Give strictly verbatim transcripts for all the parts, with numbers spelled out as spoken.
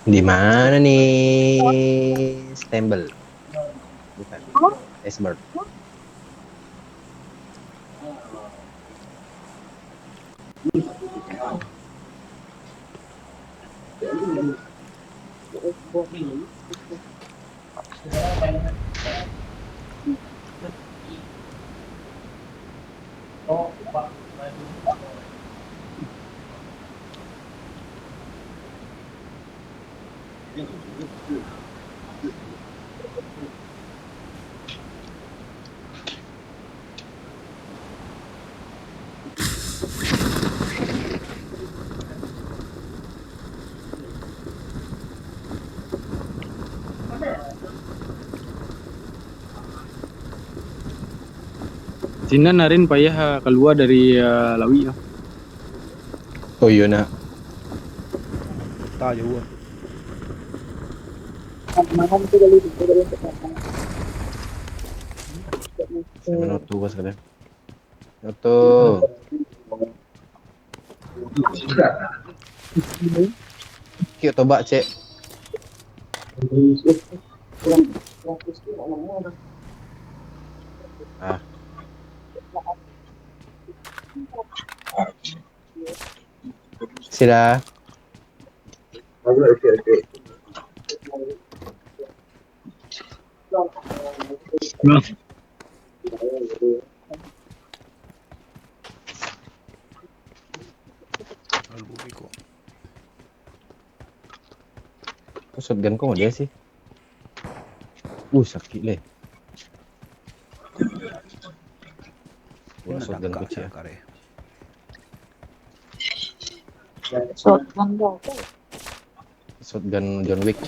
Di mana nih? Stumble. Bukan. Esmer. Sinan Arin payah, ah, kalua dari, ah, lauik tu. Oh, iyo, nak. Kota jauah. Malam tu kali, tu kali untuk makan. Siapa nak tu, bos, kalian? Oto. Kiyok tobak, cek. Ah. Sila. Shotgun ko dia sih. Uh, sakik leh. Oh, shotgun kuciak. Shotgun dah. Shotgun John Wick.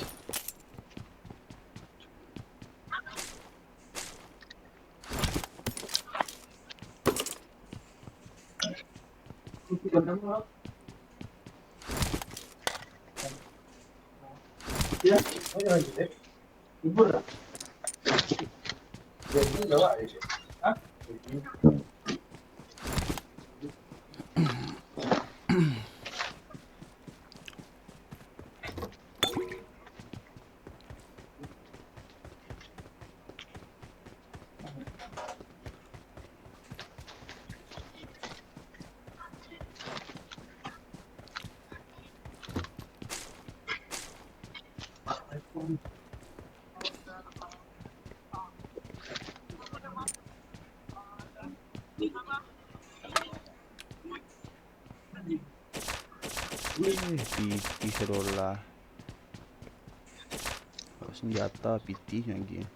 Wih, pitih sadolah. Kalau senjata, pitih lagi.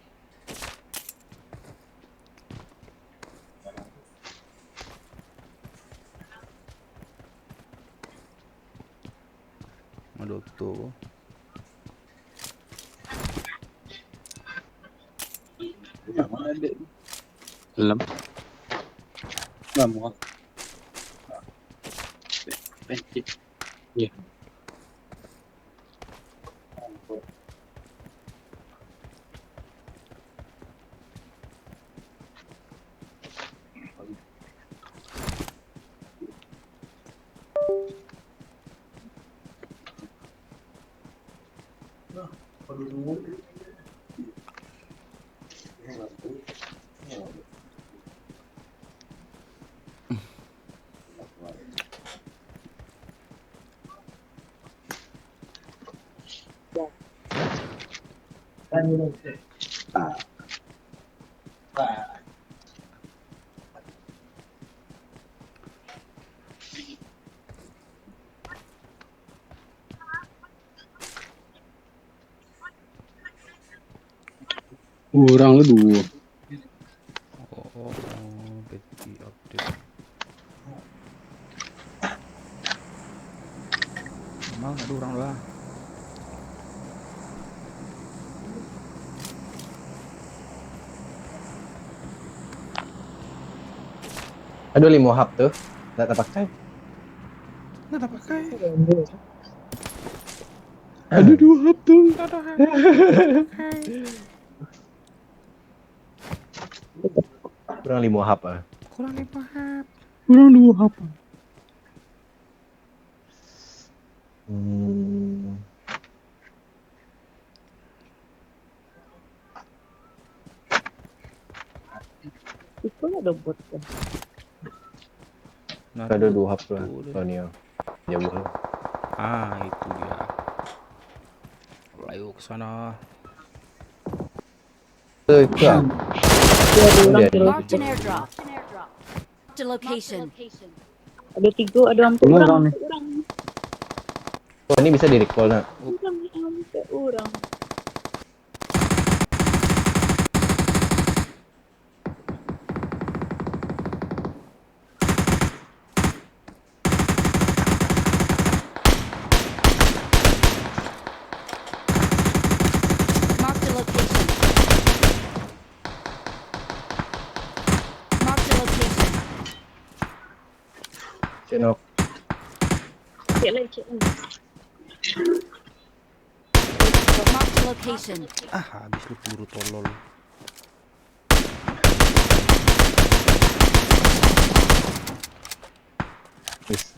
Ado oto. Dalam. Dalam, wah. Iya. Urang lah duo. Oh, oh, oh, peti update. Memang ado urang lah. Ado limo hub tu, ndak tapakai. Ndak tapakai. Ado duo hub tu. Ndak ado hub. Kurang limo hub ah. Kurang limo hub. Kurang duo hub. Hmm. Robot tu. Nah, Ada tu, dua hap lah, tu dia. Kalau ni, ah. Jauh lah. Ah, itu dia. Layu ke sana. Eh, itu lah. Dia ada orang Dia ada terus. Marked an airdrop. Marked a location. Ada tiga, ada hampir Ini orang, orang ni. Hampir orang. Oh, ini bisa di-recall, nak? Orang, hampir orang. Marked a location. Marked a location. Cek nok. Cek lai, cek lai. Marked a location. Ah, habis lu peluru tolol.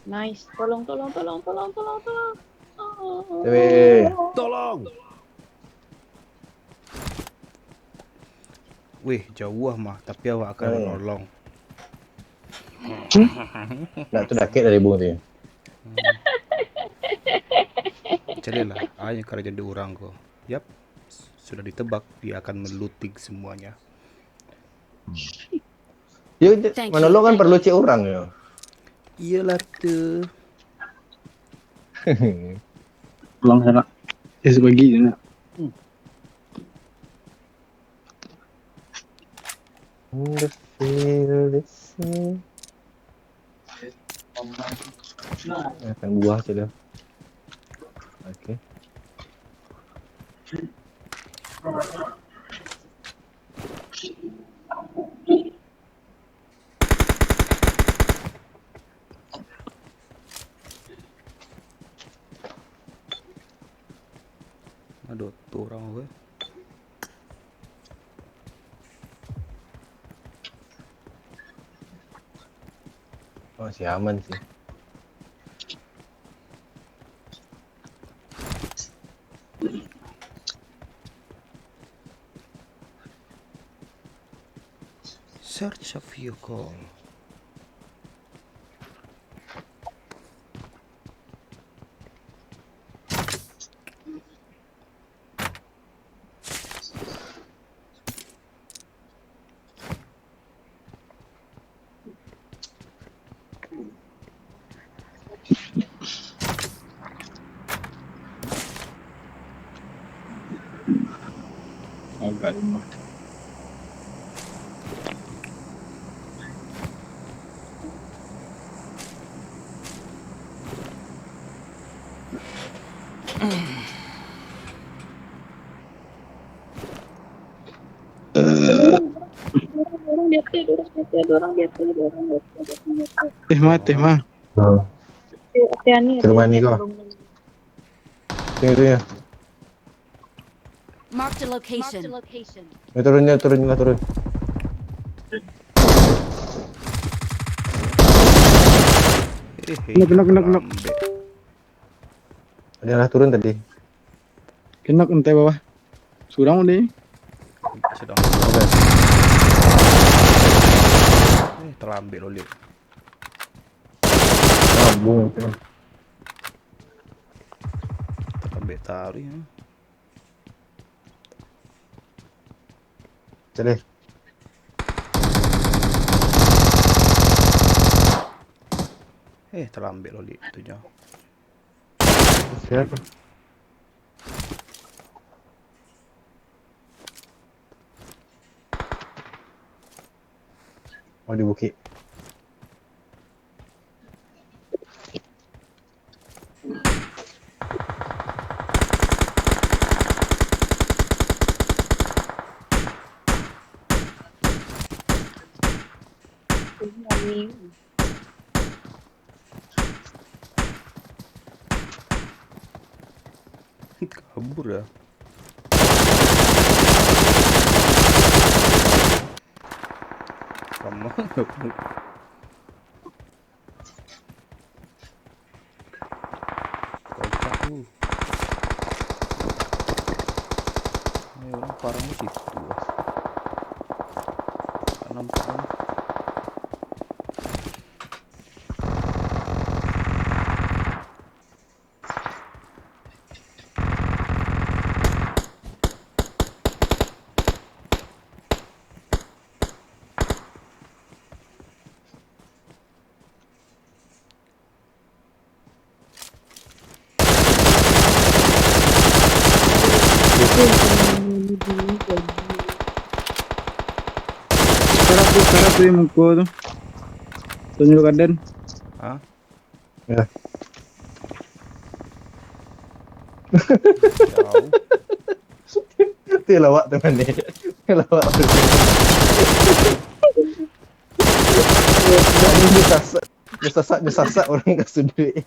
Nice. Tolong, tolong, tolong, tolong, tolong, tolong. Oh. Weh. Tolong. Weh, jauah mah, tapi awak akan Oh. menolong. Nak tu dakek dari bung tu. Hmm. Caliaklah, ayo karajo di urang ko. Yap, sudah ditebak, dia akan melooting semuanya. Yo, Thank you, manolong kan thank perlu you. Cek urang yo. Iyalah tu. Pulang sana. Eh, sebagi je nak. Hmm. Underfeel this thing. Makan buah je dah. Okey. Ado tu urang apa? Oh, masih aman sih. Search a vehicle. Agak lemah. Orang di atas, orang di atas, orang di atas, orang di atas, orang di atas. Teh mah, teh mah. Hmm. Teh, teh ni, Ke rumah teh ni ni, kau. Tengok tu ya. Marked a location. Ya, turun, ya, turun, ya, turun. Eh, eh, Knock, knock, knock, knock. Lambek. Ada yang lah turun tadi. Kena entah bawah. Surang deh. Sedang. Oke. Eh, terlambek lo, Lip. Sambung tu. Terlambek taruh ya. Cari. Eh, terlambek lo, Lip, tu nyo. Siapa? Oh, di bukik. Kabur ya. Sama. Kocak tu. Ini orang parang di situ lah. Tanam, tanam. Sekarang tu, sekarang tu yang muka tu. Tunjuk kaden. Hah? Ya. Jauh. Tu lawak tu, man, ni. Tu lawak tu. Dia sasak, dia sasak, dia sasak orang ka suduik.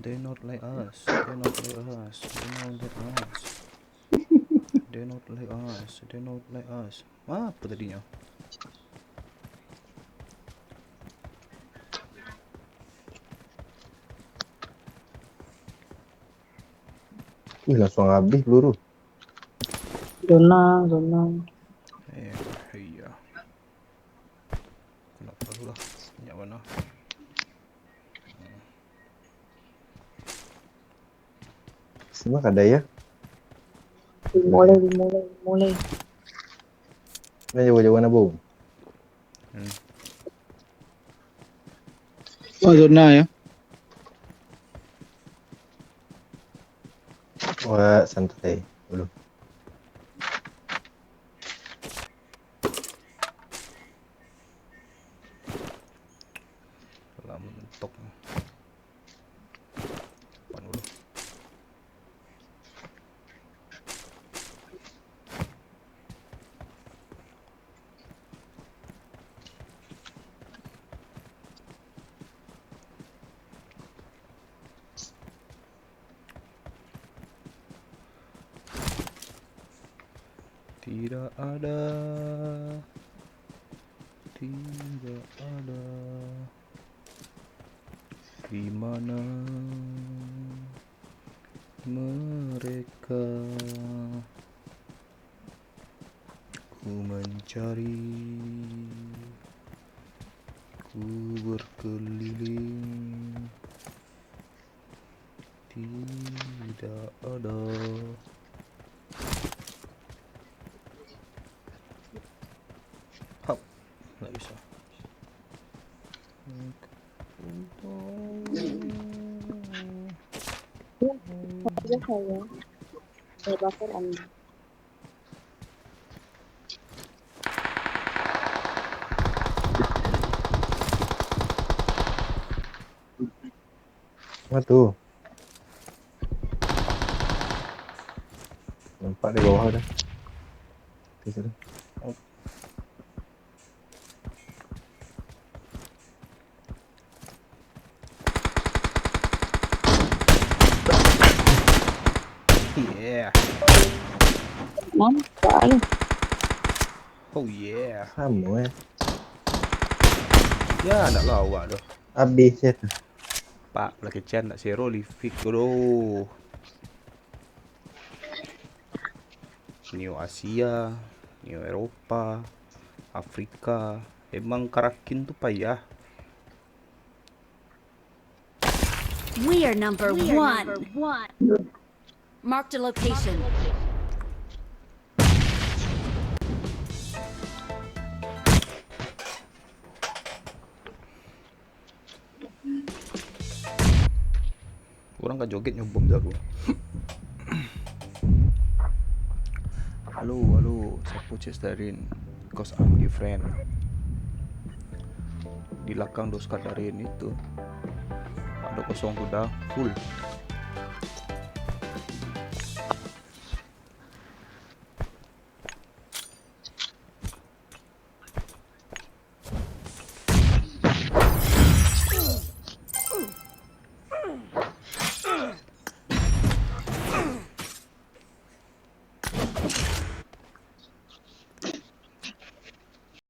They not like us. They not like us. They not like us. They not like us. They not like us. Apa tadinyo? Ih, langsung habis peluru. Zona, zona. Eh, iya. Kena tahu lah. Minyak mana? Sini kadai ya. Dimulai, dimulai, dimulai. Ini jauh-jauh mana, Bung? Hmm. Oh, zona ya. Wah, santai dulu. Lah mentok. Depan dulu. Tidak ada, tidak ada. Di mana mereka? Ku mencari, ku berkeliling, tidak ada. Hap, nggak bisa. Iya, saya. Saya bakar anda. Mana tu? Nampak di bawah dah. Di situ. Yeah. Nampak lah. Oh yeah. Sama eh. Ya, nak lawak tu. Habis ya tu. Pak, lah kecil nak sero livik tu doh. Nio Asia, Nio Eropa, Afrika. Emang karakin tu payah. We are number one. Marked a location. Orang ka joget nyo bom dulu. Halo, halo, sapo cek Starin? Because I'm different. Di lakang do Skadarin itu. Ado kosong tu dah full.